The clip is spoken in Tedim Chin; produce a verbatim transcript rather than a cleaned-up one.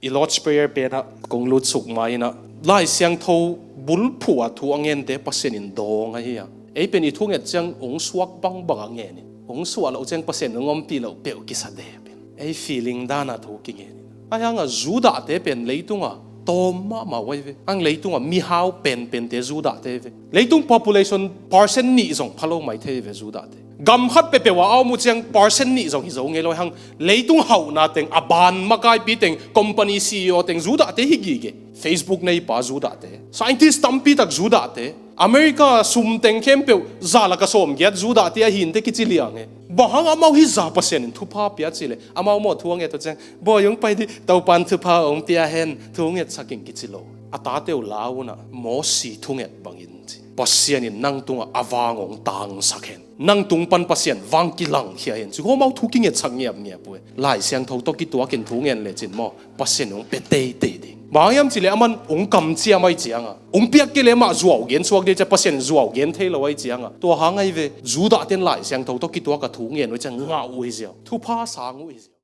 I Lord's Prayer pen ah kong lutsuk ma-in ah, Lai Siangtho bulphuh a thu a ngente Pasian in dawng ahi a. Ei pen i thunget ciang ong suak bangbang a ngen in, ong suah loh ciang Pasian ong ompih loh peuh kisa dep in, ei feeling dan a thu kingen in. Ahi hangah Judahte pen leitungah tawm mahmah uh ahi ve. Ang leitungah mihau penpente Judahte ve. Leitung population percent nih zong pha lo mai thei ve Judahte. Gam khat peuhpeuh ah a om uh ciang percent nih zong hi zo ngei lo hang. Leitung hauhna teng, a ban makaipi teng, company C E O teng Judahte hi gige. Facebook neipa Judahte, scientist tampi tak Judahte, America sum teng khempeuh za lak a sawmgiat Judahte a hinte kici liang e. Bang hang amau hi za Pasian in thupha pia cih leh, amau maw thu a nget uh ciang, Bawi, hong pai dih, Topan thupha hong pia hen, thu ngetsak in kici lo. A tate uh lau un ah, Mosi thunget bangin ci, Pasian in nang tungah a vang hong tangsak hen, nang tung pan Pasian vang kilangkhia hen ci, amau thu kingetsak ngiapngiap uh e. Lai Siangtho tawh kituakin thu ngen lecin maw, Pasian in hong pia teitei ding. Bang hang hiam cih leh aman hong kamciam ahih ciangah, hong piak kei leh amah zuau gen suak ding ciang, Pasian in zuau gen thei lo ahih ciangah. Tua hang ahi ve, Judahte in Lai Siangtho tawh kituak a thu ngen uh ciang ngah uh hi ziau, thupha sang uh hi ziau.